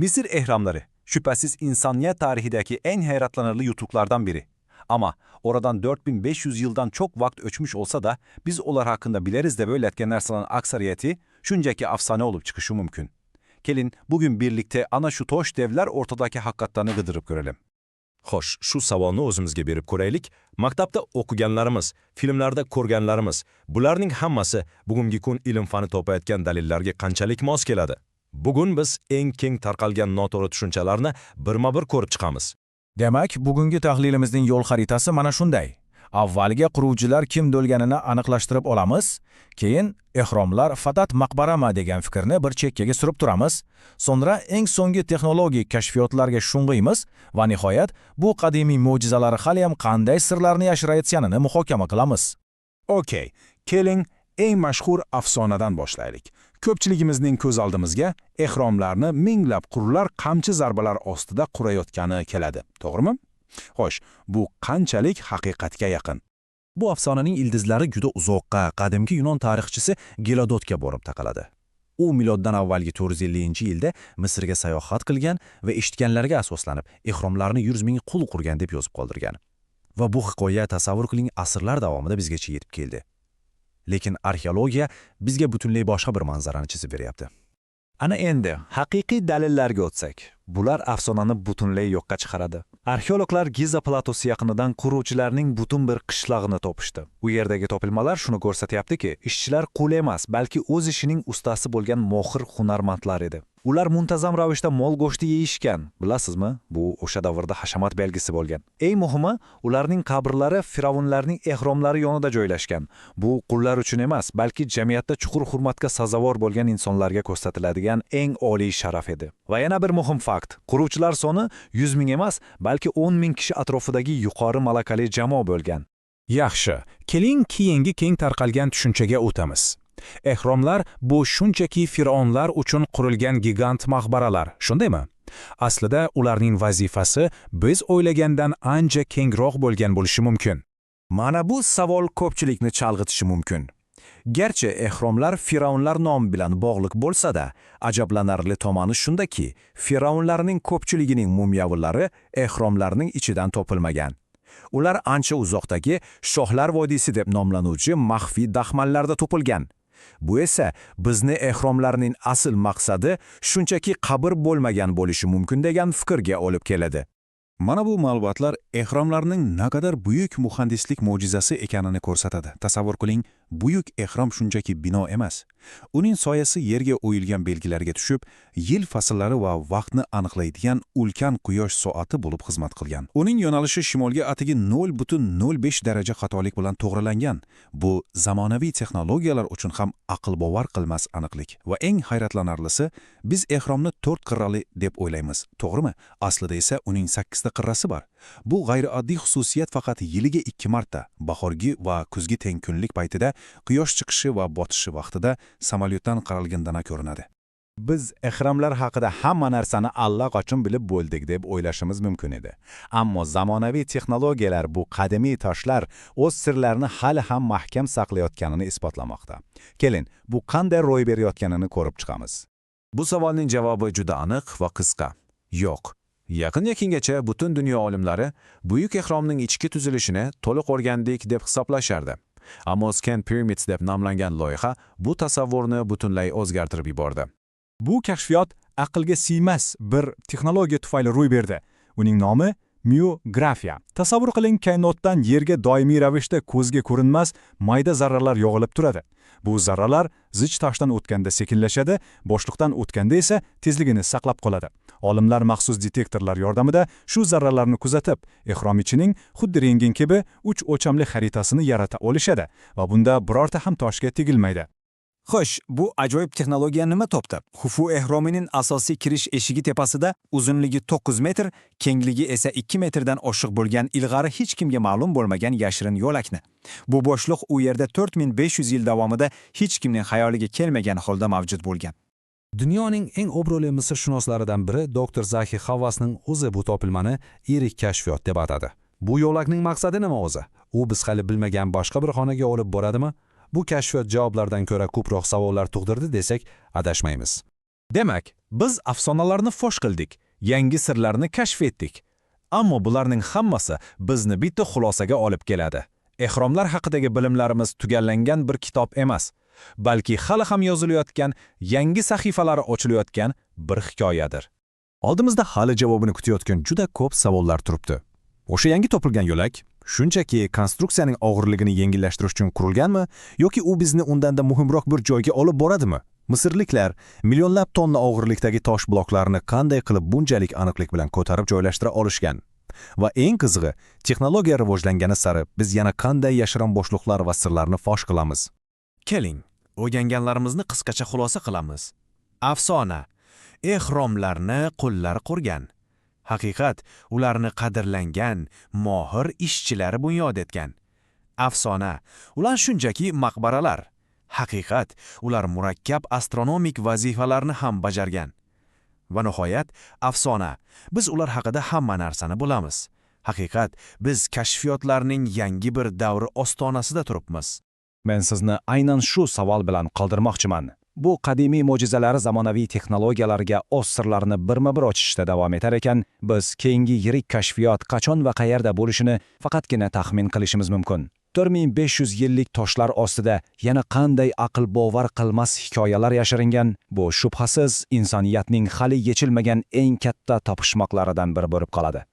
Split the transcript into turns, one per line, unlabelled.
Mısır ehramları, şüphesiz insaniyet tarihindeki en hayratlanarlı yutuklardan biri. Ama oradan 4500 yıldan çok vakt öçmüş olsa da biz olar hakkında bileriz de böyle etkenler salan aksariyeti şuncaki afsane olup çıkışı mümkün. Gelin bugün birlikte ana şu toş devler ortadaki hakikatlarını gıdırıp görelim.
Xo'sh, shu savolni o'zimizga berib ko'raylik. Maktabda o'qiganlarimiz, filmlarda ko'rganlarimiz, bularning hammasi bugungi kun ilm-fani topayotgan dalillarga qanchalik mos keladi? Bugun biz eng keng tarqalgan noto'g'ri tushunchalarni birma-bir ko'rib chiqamiz.
Demak, bugungi tahlilimizning yo'l xaritasi mana shunday. Avvaliga quruvchilar kim bo'lganini aniqlashtirib olamiz, keyin ehromlar faqat maqbarami degan fikrni bir chekkaga surib turamiz, so'ngra eng so'nggi texnologik kashfiyotlarga shung'iymiz va nihoyat bu qadimiy mo'jizalar haliyam qanday sirlarni yashirayotganini muhokama qilamiz.
Okey, keling, eng mashhur afsonadan boshlaylik. Ko'pchiligimizning ko'z oldimizga ehromlarni minglab qurlar qamchi zarbalar ostida qurayotgani keladi, to'g'rimi? Xo'sh, bu qanchalik haqiqatga yaqin?
Bu afsonaning ildizlari juda uzoqqa, qadimgi Yunon tarixchisi Gerodotga borib taqaladi. U miloddan avvalgi 450-yilda Misrga sayohat qilgan va eshitganlariga asoslanib, ehromlarni 100 ming qul qurgan deb yozib qoldirgan. Va bu hikoya, tasavvur qiling, asrlar davomida bizgacha yetib keldi. Lekin arxeologiya bizga butunlay boshqa bir manzarani chizib beryapti.
Ana endi haqiqiy dalillarga o'tsak, bular afsonani butunlay yo'qqa chiqaradi. Arxeologlar Giza platosi yaqinidan quruvchilarning butun bir qishlog'ini topishdi. U yerdagi topilmalar shuni ko'rsatyaptiki, ishchilar qul emas, balki o'z ishining ustasi bo'lgan mohir hunarmandlar edi. Ular muntazam ravishda mol go'shti yeyishgan. Bilasizmi, bu o'sha davrda hashamat belgisi bo'lgan. Eng muhimi, ularning qabrlari firavunlarning ehromlari yonida joylashgan. Bu qullar uchun emas, balki jamiyatda chuqur hurmatga sazovor bo'lgan insonlarga ko'rsatiladigan eng oliy sharaf edi. Va yana bir muhim fakt: quruvchilar soni 100 ming emas, balki 10 ming kishi atrofidagi yuqori malakali jamoa bo'lgan.
Yaxshi, keling, keyingi keng tarqalgan tushunchaga o'tamiz. Ehromlar bu shunchaki fir'avnlar uchun qurilgan gigant maqbaralar, shundaymi? Aslida ularning vazifasi biz o'ylagandan ancha kengroq bo'lgan bo'lishi mumkin.
Mana bu savol ko'pchilikni chalg'itishi mumkin. Garchi ehromlar fir'avnlar nomi bilan bog'liq bo'lsa-da, ajablanarli tomoni shundaki, fir'avnlarning ko'pchiligining mumyovlari ehromlarning ichidan topilmagan. Ular ancha uzoqdagi Shohlar vodiysi deb nomlanuvchi maxfiy dahmonlarda topilgan. Bu esa bizni ehromlarning asl maqsadi shunchaki qabr bo'lmagan bo'lishi mumkin degan fikrga olib keladi.
Mana bu ma'lumotlar ehromlarning naqadar buyuk muhandislik mo'jizasi ekanini ko'rsatadi. Tasavvur qiling, buyuk ehrom shunchaki bino emas. Uning soyasi yerga o'yilgan belgilarga tushib, yil fasllari va vaqtni aniqlaydigan ulkan quyosh soati bo'lib xizmat qilgan. Uning yo'nalishi shimolga atigi 0.05 daraja xatolik bilan to'g'rilangan. Bu zamonaviy texnologiyalar uchun ham aql bovar qilmas aniqlik. Va eng hayratlanarlisi, biz ehromni to'rt qirrali deb o'ylaymiz, to'g'rimi? Aslida esa uning 8 ta qirrasi bor. Bu g'ayrioddiy xususiyat faqat yiliga 2 marta, bahorgi va kuzgi teng kunlik paytida, quyosh chiqishi va botishi vaqtida samolyotdan qaralgandana ko'rinadi.
Biz ehromlar haqida hamma narsani allaqachon bilib bo'ldik deb o'ylashimiz mumkin edi. Ammo zamonaviy texnologiyalar bu qadimiy toshlar o'z sirlarini hali ham mahkam saqlayotganini isbotlamoqda. Keling, bu qanday ro'y berayotganini ko'rib chiqamiz.
Bu savolning javobi juda aniq va qisqa. Yo'q. Yaqin-yaqingacha butun dunyo olimlari buyuk ehromning ichki tuzilishini to'liq o'rgandik deb hisoblashardi. Ammo Scan Pyramids deb nomlangan loyiha bu tasavvurni butunlay o'zgartirib yubordi.
Bu kashfiyot aqlga siymas bir texnologiya tufayli ro'y berdi. Uning nomi muografiya. Tasavvur qiling, koinotdan Yerga doimiy ravishda ko'zga ko'rinmas mayda zarralar yog'ilib turadi. Bu zarralar zich toshdan o'tganda sekinlashadi, bo'shliqdan o'tganda esa tezligini saqlab qoladi. Olimlar maxsus detektorlar yordamida shu zarralarni kuzatib, ehrom ichining xuddi rentgen kabi uch o'lchamli xaritasini yarata olishadi va bunda birorta ham toshga tegilmaydi.
Xo'sh, bu ajoyib texnologiya nima topdi? Xufu ehromining asosiy kirish eshigi tepasida uzunligi 9 metr, kengligi esa 2 metrdan oshiq bo'lgan ilg'ari hech kimga ma'lum bo'lmagan yashirin yo'lakni. Bu bo'shliq u yerda 4500 yil davomida hech kimning xayoliga kelmagan holda mavjud bo'lgan.
Dunyoning eng obro'li misrshunoslaridan biri doktor Zahi Havvasning o'zi bu topilmani yirik kashfiyot deb atadi. Bu yo'lakning maqsadi nima o'zi? U biz hali bilmagan boshqa bir xonaga olib boradimi? Bu kashfiyot javoblardan ko'ra ko'proq savollar tug'dirdi desak, adashmaymiz.
Demak, biz afsonalarni fosh qildik, yangi sirlarni kashf etdik. Ammo bularning hammasi bizni bitta xulosaga olib keladi. Ehromlar haqidagi bilimlarimiz tugallangan bir kitob emas, balki hali ham yozilayotgan, yangi sahifalari ochilayotgan bir hikoyadir. Oldimizda hali javobini kutayotgan juda ko'p savollar turibdi. O'sha yangi topilgan yo'lak shunchaki konstruksiyaning og'irligini yengillashtirish uchun qurilganmi yoki u bizni undanda muhimroq bir joyga olib boradimi? Misrliklar millionlab tonna og'irlikdagi tosh bloklarini qanday qilib bunchalik aniqlik bilan ko'tarib joylashtira olishgan? Va eng qizig'i, texnologiya rivojlangani sari biz yana qanday yashirin bo'shliqlar va sirlarni fosh qilamiz?
Keling, o'rganganlarimizni qisqacha xulosa qilamiz. Afsona. Ehromlarni qullar qurgan. Haqiqat, ularni qadrlangan, mohir ishchilari bunyod etgan. Afsona. Ular shunchaki maqbaralar. Haqiqat, ular murakkab astronomik vazifalarni ham bajargan. Va nihoyat, afsona. Biz ular haqida hamma narsani bilamiz. Haqiqat, biz kashfiyotlarning yangi bir davri ostonasida turibmiz.
Men sizni aynan shu savol bilan qoldirmoqchiman. Bu qadimiy mo'jizalar zamonaviy texnologiyalarga o'z sirlarini birma-bir ochishda davom etar ekan, biz keyingi yirik kashfiyot qachon va qayerda bo'lishini faqatgina taxmin qilishimiz mumkin. 4500 yillik toshlar ostida yana qanday aql bovar qilmas hikoyalar yashiringan, bu shubhasiz insoniyatning hali yechilmagan eng katta topishmoqlaridan biri bo'lib qoladi.